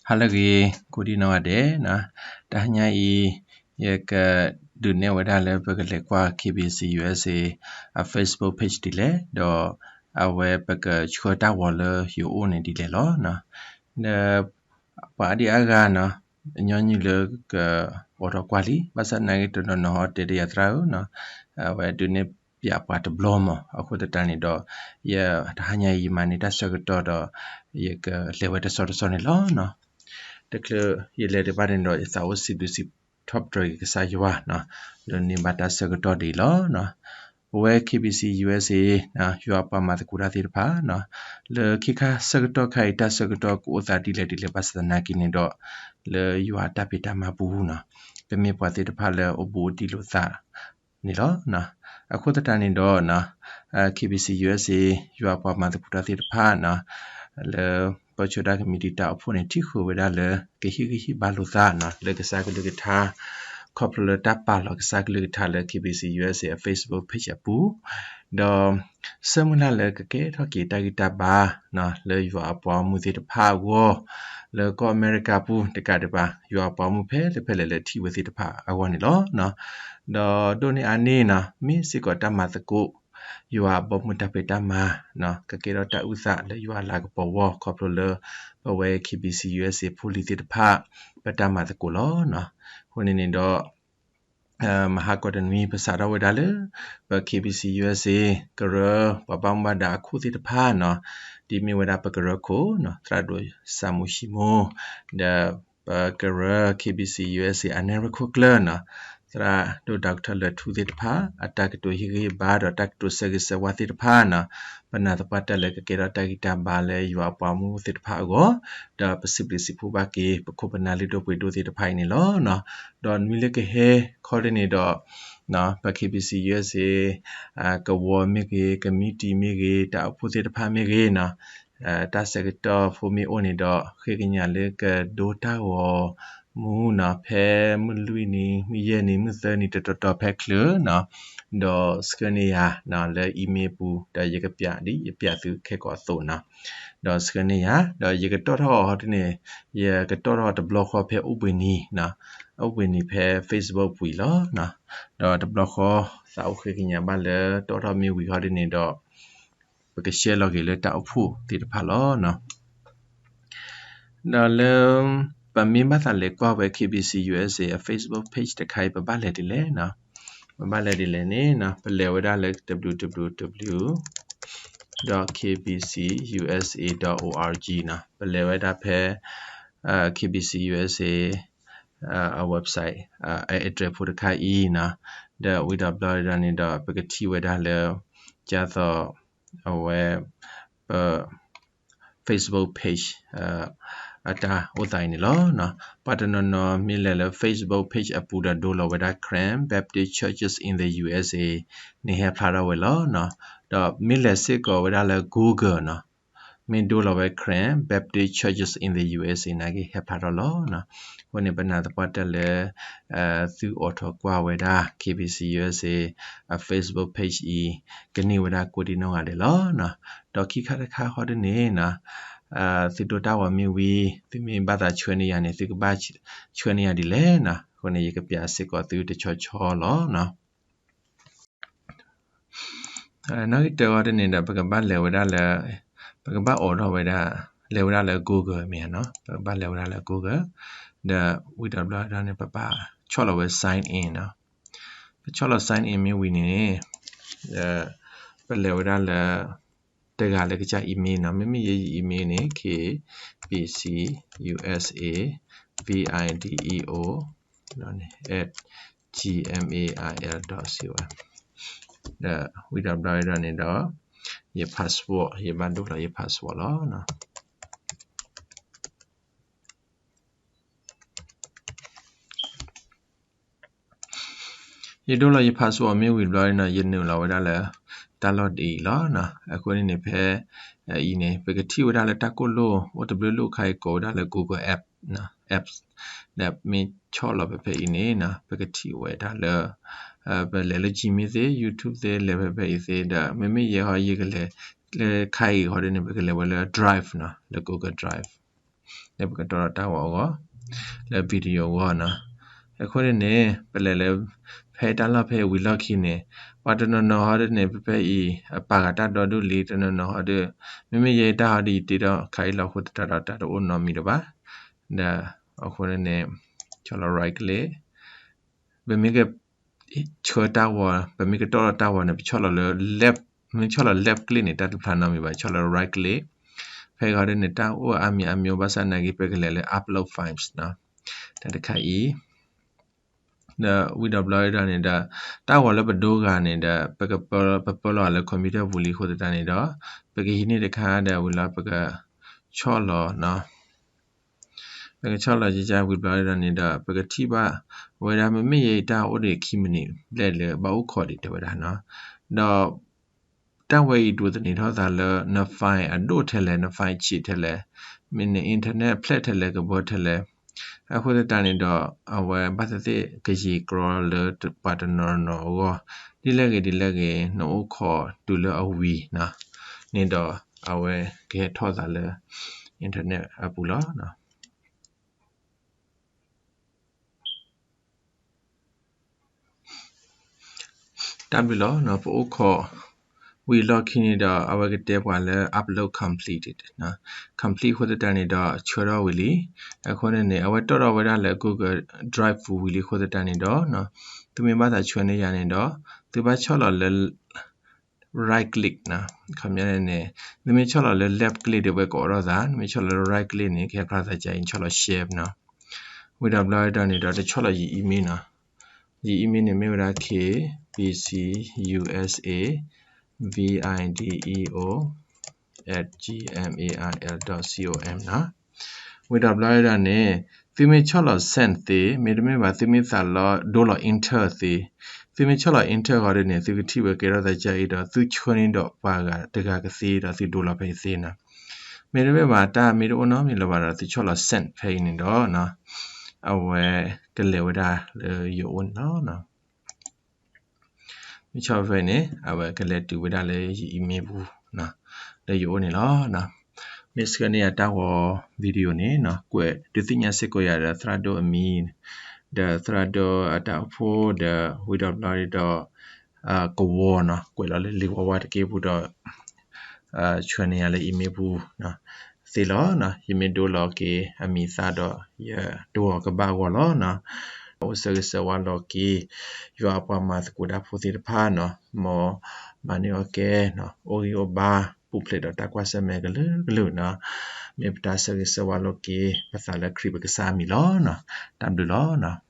ဟါလၢအဂ့ၤ ကိးဒံနီၢ်ဂၤဒဲး, တဟါညါအံၤ ယကဒုးနဲၣ်ဝဲဒၣ်လၢပကလဲၤကွၢ် KBC USA အ Facebook page ဒ်လဲၣ်, ဒီးအဝဲပကဆှၢတၢ်ဂီၤလၢယအိၣ်န့ၣ်ဒ်လဲၣ်လီၤ. ဒီးပှၤအါဒံအါဂၤနီၤ, ညီနုၢ်လၢကအိးထီၣ်ကွၢ်လံ, ဘၣ်ဆၣ်သနာ်က့ တနီၤနီၤဟီတဲဒီးယၤ သရၣ်ဧၢ, အဝဲဒုးနဲၣ်ပၠးပှၤတဘျီမး, အဃိသတးန့ၣ်ဒီး ယတဟါညါအံၤ ယမၤန့ၢ်တၢ်ဆၢကတီၢ်ဒီး ယကလဲၤဝဲတဆီတဆီန့ၣ်လီၤ. တချုးယလဲၤတဘၣ်န့ၣ်ဒီး ယသးအိၣ်စံးဘျုးစံးထီၣ်ပတြၢၤက့ၤကစၢ်ယွၤ လၢန့ၢ်ဘၣ်တၢ်ဆၢကတီၢ်ဒ်အံၤလီၤ. ပဝဲ KBC USA ယွၤပှၤမၤသကိးတၢ်သ့ၣ်တဖၣ် လၢခ့ခါဆၢကတီၢ်ခါအံၤ တၢ်ဆၢကတီၢ်ကအိၣ်သးဒ်လဲၣ်ဒ်လဲၣ် ဘၣ်ဆၣ်သနာ်က့န့ၣ်ဒီး လၢယွၤအတၢ်ဖံးတၢ်မၤပူၤနီၤ, ပမ့ၢ်ပှၤသ့ၣ်တဖၣ်လၢအိၣ်ဘူးအိၣ်တံၢ်လိာ်သးန့ၣ်လီၤ. အဃိသတးန့ၣ်ဒီး KBC USA ယွၤပှၤမၤသကိးတၢ်သ့ၣ်တဖၣ်နီၤ, လၢပၢဆှၢတၢ်ကမံးတံာ်တာ်အိၣ်ဖှိၣ်န့ၣ် ထံၣ်ဃုာ်ဝဲဒၣ်လၢ ကဟ့ၣ်ဂံၢ်ဟ့ၣ်ဘါလိာ်သးနီၤ လၢကစၢ်ကလုၢ်ကထါ ခီဖျိလၢတၢ်ပာ်လီၤကစၢ်ကလုၢ်ကထါလၢ KBC USA အ Facebook page အပူၤ, ဒီးဆၢမုၢ်လၢ်လၢကကဲထီၣ်က့ၤတၢ်ဂံၢ်တၢ်ဘါ လၢယွၤအပှၤဂီၢ်မုၢ်သ့ၣ်တဖၣ်အဂီၢ်, လၢကီၢ်အမဲရကၤပူၤတကးဒံးဘၣ် ယွၤအပှၤဂီၢ်မုၢ်ဖဲလဲၣ်ဖဲလဲၣ်လၢထံၣ်ဝဲသ့ၣ်တဖၣ်အဂီၢ်န့ၣ်လီၤ. ဒီးဒိၣ်န့ၢ်အါန့ၢ်နီၤ မ့ၢ်စ့ၢ်ကီးတၢ်မၤသကိး ယွၤအဘီအမုၢ်တၢ်ဖံးတၢ်မၤ ကကဲထီၣ်တၢ်အုၣ်သးလၢယွၤအလၤကပီၤအဂီၢ် ခီဖျိလၢ ပဝဲ KBC USA ဖိလံၤသ့ၣ်တဖၣ် ပတၢ်မၤသကိးလီၤ. အဃိန့ၣ်န့ၣ်ဒီး မဟါကီးတနွံ ပစးထီၣ်ဝဲဒၣ်လၢ ပ KBC USA ကရၢ ပှၤဘၣ်မူဘၣ်ဒါအခိၣ်သ့ၣ်တဖၣ်နီၤ, ဒ်မ့ၢ်ဝဲဒၣ်ပကရၢခိၣ်နီၤ သရၣ်ဒိၣ်စၢ်မူၣ်ၡံမိၣ်, ဒီးပကရၢ KBC USA အနဲၣ်ရွဲၣ်ခိၣ်ကျၢၢ်နီၤ, သရၣ်ဒိၣ် Doctor လၢထူသ့ၣ်တဖၣ် အတၢ်ကတိၤဟ့ၣ်ဂံၢ်ဟ့ၣ်ဘါဒီးတၢ်ကတိၤဆၢဂ့ၤဆၢဝါသ့ၣ်တဖၣ်နီၤ, ပနာ်သပှၢ်တၢၢ်လၢကကဲထီၣ်တၢ်ဂံၢ်တၢ်ဘါလၢယွၤအပှၤဂီၢ်မုၢ်သ့ၣ်တဖၣ်အဂီၢ်, ဒီးပစံးဘျုးစံးဖှိၣ်ဘၣ်က့ၤ ပခိၣ်ပနၢ်လုၢ်ဒိၣ်ပှ့ၤဒိၣ်သ့ၣ်တဖၣ်အံၤန့ၣ်လီၤ. ဒီးနွံလၢကဟဲခီဒ်န့ၣ်ဒီး ပ KBC USA ကဝီၤမ့ၢ်ဂ့ၤ, ကမံးတံာ်မ့ၢ်ဂ့ၤ, တၢ်အိၣ်ဖှိၣ်သ့ၣ်တဖၣ်မ့ၢ်ဂ့ၤနီၤ, တၢ်ဆၢကတီၢ်ဖိမ့ၢ်အိၣ်န့ၣ်ဒီး ဃ့ကညးလၢကဒိတၢ်ဂီၤမူနီၤ, ဖဲမုၢ်လွံၢ်နံၤ, မုၢ်ယဲၢ်နံၤ, မုၢ်သၢနံၤ တတီၤတီၤဖဲချုးနီၤ, ဒီးဆှၢန့ၢ်ယၤလၢ email ပူၤ ဒီးယကပျးဒ်ယပျးသုခဲကိာ်အသိးနီၤ, ဒီးဆှၢန့ၢ်ယၤ, ဒီးယကတီၢ်ထီၣ်အီၤဟီဒ်န့ၣ်, ယကတီၢ်ထီၣ်တဘျီဃီဖဲအိၣ်ဘှံးနံၤ, အိၣ်ဘှံးနံၤဖဲ Facebook ပူၤအံၤလီၤ. ဒီးတဘျီဃီ သးအိၣ်ဃ့ကညးဘၣ်လၢတီၢ်ထီၣ်မ့ၢ်ဝံၤဟီဒ်န့ၣ်ဒီး ပက share လီၤက့ၤလၢတၢ်အိၣ်ဖှိၣ်သ့ၣ်တဖၣ်လီၤ. ဒီးလၢ ပမ့ၢ်ဘၣ်သးလဲၤကွၢ်ဝဲ KBC USA အ Facebook page တခါအံၤ ပဘၣ်လဲၤဒ်လဲၣ်နီၤ, ပဘၣ်လဲၤဒ်လဲၣ်န့ၣ်နီၤ, ပလဲၤဝဲဒၣ်လၢ www dot kbcusa dot org နီၤ, ပလဲၤဝဲဒၣ်ဖဲ KBC USA အ website အ address ဖိတခါအံၤနီၤ, ဒီးဝံၤဒီးဘျီဒ်န့ၣ်ဒီး ပကထံၣ်ဝဲဒၣ်လၢ ကၢ်သိး အဝဲ ပ Facebook page အတၢ်အိၣ်သးအံၤန့ၣ်လီၤ. ပှၤတနီၤနီၤမ့ၢ်လဲၤလၢ Facebook page အပူၤဒီးဒိလီၤဝဲဒၣ် Karen Baptist Churches in the U S A န့ၣ်ဟဲဖျါထီၣ်ဝဲလီၤ. ဒီးမ့ၢ်လဲၤစ့ၢ်ကီးဝဲဒၣ်လၢ Google နီၤ, မ့ၢ်ဒိလီၤဝဲ Karen Baptist Churches in the U S A နာ်က့ဟဲဖျါထီၣ်လီၤ. အဃိန့ၣ် ပနာ်သပှၢ်တၢၢ်လၢ သုအိးထီၣ်ကွၢ်ဝဲဒၣ် KBC USA အ Facebook page အံၤ ကန့ၢ်ဝဲဒၣ်ကိးဒံနီၢ်ဂၤဒဲးလီၤ. ဒီးခံခါတခါဃီဒ်န့ၣ်နီၤ, သုဒိတၢ်ဂီၤမ့ၢ်ဝံၤ သုမ့ၢ်ဘၣ်သးဆှၢန့ၢ်ယၤန့ၣ် သုကဘၣ်ဆှၢန့ၢ်ယၤဒ်လဲၣ်နီၤ, အဃိန့ၣ် ယကပျးစ့ၢ်ကီးသုတဆီဆီလီၤ. နီၣ်ဂံၢ်တၢဂီၤဒ်န့ၣ်ဒီး ပကဘၣ်လဲၤဝဲဒၣ်လၢ ပကဘၣ်အိးထီၣ်ဝဲဒၣ် လဲၤဝဲဒၣ်လၢ Google မ့ၢ်ဧါနီၤ, ပကဘၣ်လဲၤဝဲဒၣ်လၢ Google ဒီးဝံၤဒီးဘျီဒ်န့ၣ် ပဘၣ်ဆီၣ်လီၤဝဲ sign in နီၤ, ပဆီၣ်လီၤ sign in မ့ၢ်ဝံၤန့ၣ် ပလဲၤဝဲဒၣ်လၢ တဂၤလၢကစၢ် email နီၤ, မ့မ့ၢ်ယဲယ email န့ၣ် K B C U S A video at gmail dot com ဒီးဝံၤဒီးဘျီဒ်န့ၣ်ဒီး ယ password ယဘၣ်ဒိလီၤယ password လီၤ. ယဒိလီၤယ password မ့ၢ်ဝံၤဘျီနီၤ ယနုာ်လီၤဝဲဒၣ်လၢ တၢ်လီၢ်ဒ်အံၤလီၤ. အဃိန့ၣ်န့ၣ် ဖဲအံၤန့ၣ် ပကထံၣ်ဝဲဒၣ်လၢတၢ်ကိၢ်လိၣ် အိၣ်တဘျုးလိၣ်ခါအံၤကိးဝဲဒၣ်လၢ Google App, apps ဒီးမ့ၢ်ဆီၣ်လီၤဖဲဖဲအံၤန့ၣ်နီၤ ပကထံၣ်ဝဲဒၣ်လၢ ပလဲၤလၢ Gmail သ့ YouTube သ့ လဲၤဖဲဖဲအံၤသ့ဒီး မ့မ့ၢ်ယဲဟီ ယကလဲၤလၢခါအံၤဟီဒ်န့ၣ် ပကလဲၤဝဲလၢ Drive နီၤ လၢ Google Drive လၢပကတီၢ်ဒီးတၢ်ဂီၤအဂီၢ် လၢ video အဂီၢ်နီၤ. အဃိန့ၣ်န့ၣ် ပလဲၤလၢ ဖဲတၢ်လီၢ်ဖဲအံၤဝံၤလီၢ်ခံန့ၣ် ပှၤတနီၤနီၤဟီဒ်န့ၣ် ဖဲဖဲအံၤ အပာ်ဃာ်တၢ်ဒီဒူၣ်လံ တနီၤနီၤဟီဒ် မ့မ့ၢ်ယဲတၢ်ဟီဒ်ယတ့ထီၣ်ခါအံၤလီၤအဃိသတးဒီး တၢ်တအိၣ်နီတမံၤလၢၤဘၣ်. ဒီးအဃိန့ၣ်န့ၣ် ဆီၣ်လီၤ right click ပမ့ၢ်က ဆှၢတၢ်ဂီၤ ပမ့ၢ်ကတီၢ်ဒီးတၢ်ဂီၤန့ၣ် ပဆီၣ်လီၤလၢ left မ့ၢ်ဆီၣ်လီၤ left click န့ၣ် တၢ်တဖျါနီတမံၤဘၣ် ဆီၣ်လီၤ right click ဖဲဂီၤဒ်န့ၣ် တၢ်အိၣ်အါမံၤအါမံၤ ဘၣ်ဆၣ်နာ်က့ ပကလဲၤလၢ upload files နီၤ တၢ်တခါအံၤ ဒီးဝံၤဒီးဘျီဒ်န့ၣ်ဒီး တၢ်ဂီၤလၢပဒိဂၤန့ၣ်ဒီး ပကပၢလီၤ ပပၢလီၤလၢ computer ပူၤလံအဃိသတးန့ၣ်ဒီး ပကဟံးန့ၢ်တခါဒီးဝံၤလီၤ ပကဆီၣ်လီၤနီၤ ပကဆီၣ်လီၤကကဝံၤဘျီဒ်န့ၣ်ဒီး ပကထံၣ်ဘၣ်ဝဲဒၣ် မ့မ့ၢ်ယဲအံၤတၢ်အိၣ်ဒံးခံမံးနံးဘျဲၣ်လၢဘၣ်အိၣ်ခိးဒံးတဲဝဲဒၣ်နီၤ. ဒီးတၢ်ဝဲအံၤဒိးသန့ၤထီၣ်သးလၢန file အဒိၣ်ထဲလဲၣ် န file ဆံးထဲလဲၣ်, မ့ၢ်န internet ဖျဲၣ်ထဲလဲၣ် ကဘၢထဲလဲၣ်. အဃိသတးန့ၣ်ဒီး အဝဲဘၣ်သ့ၣ်သ့ၣ်ကယံာ်ကြီလၢပှၤတနီၤနီၤအဂီၢ်, ဒ်လဲၣ်ဂ့ၤဒ်လဲၣ်ဂ့ၤ နအိၣ်ခိးတုၤလၢအဝံၤနီၤ, န့ၣ်ဒီးအဝဲကဟဲထီၣ်သးလၢ internet အပူၤလီၤ. တၢ်ဘျုးလီၤနီၤ, ပအိၣ်ခိးဝံၤလီၢ်ခံန့ၣ်ဒီး အဝဲကတဲပှၤလၢ upload completed နီၤ, complete အဃိသတးန့ၣ်ဒီး ဆှၢထီၣ်ဝံၤလံ. အဃိန့ၣ်န့ၣ် အဝဲတီၣ်ထီၣ်ဝဲဒၣ်လၢ Google Drive ပူၤဝံၤလံအဃိသတးန့ၣ်ဒီး သုမ့ၢ်ဘၣ်သးဆှၢန့ၢ်ယၤန့ၣ်ဒီး သုဘၣ်ဆီၣ်လီၤလၢ right click နီၤ, ခီပညီန့ၣ်န့ၣ် သုမ့ၢ်ဆီၣ်လီၤလၢ left click ဒီး အဝဲကအိးထီၣ်သး, နမ့ၢ်ဆီၣ်လီၤလၢ right click န့ၣ် ကဟဲဖျါသးကအံၤ ဆီၣ်လီၤ share နီၤ. ဝံၤဒီးဘျီဒ်န့ၣ်ဒီး တဆီၣ်လီၤယ email နီၤ, ယ email န့ၣ်မ့ၢ်ဝဲဒၣ် K B C U S A video at gmail dot com နီၤ. ဝံၤဒီးဘျီဒ်န့ၣ် သုမ့ၢ်ဆီၣ်လီၤ send သ့, မ့တမ့ၢ်ဘၣ် သုမ့ၢ်သးလီၤဒိလီၤ enter သ့, သုမ့ၢ်ဆီၣ်လီၤ enter ဃီဒ်န့ၣ် သုကထံၣ်ဝဲကဲထီၣ်သးကအံၤဒီး သုဆှၢန့ၢ်ဒီးပှၤဂၤတဂၤကသ့ဒီး သုဒိလီၤဖဲအံၤသ့နီၤ. မ့တမ့ၢ်ဘၣ် တၢ်မ့ၢ်တအိၣ်နီတမံၤလၢၤဘၣ်ဒီး သုဆီၣ်လီၤ send ဖဲအံၤန့ၣ်ဒီး အဝဲကလဲၤဝဲဒၣ်လၢယအိၣ်န့ၣ်လီၤ. မ့ၢ်ဆီၣ်ဖဲန့ၣ် အဝဲကလဲၤတုၤဝဲဒၣ်လၢယ email ပူၤ လၢယအိၣ်န့ၣ်လီၤ. မ့ၢ်ဆှၢန့ၢ်ယၤတၢ်ဂီၤ video န့ၣ် ကွဲးဒုးသ့ၣ်ညါစ့ၢ်ကီးယၤဒီးသရၣ်ဒိၣ်အမံၤ ဒီးသရၣ်ဒိၣ်အတၢ်အိၣ်ဖှိၣ်ဒီး ဝံၤဒီးဘျီဒ်ဒီး ကဝီၤနီၤ, ကွဲးလီၤလၢလံာ်ဝါဝါတက့ၢ်ပူၤဒီး ဆှၢန့ၢ်ယၤလၢ email ပူၤသ့လီၤ. ယမ့ၢ်ဒိလီၤက့ၤအမံၤသၣ်ဒီး ယဒိအီၤကဘၣ်အဂီၢ်လီၤ. အိၣ်ဆၢဂ့ၤဆၢဝါလီၤက့ၤ ယွၤအပှၤမၤသကိးတၢ်ဖိသ့ၣ်တဖၣ်နီၤ, မ်မၤန့ၢ်အီၤကဲ အိၣ်ဂံၢ်အိၣ်ဘါ ပူၤဖျဲးဒီးတၢ်ကွၢ်ဆၢၣ်မဲာ်ကလုာ်ကလုာ်နီၤ, မ့ၢ်ပတၢ်ဆၢဂ့ၤဆၢဝါလီၤက့ၤ ပသးလၢခရံာ်ပကစၢ်အမံၤလီၤ. တၢ်ဘျုးလီၤ.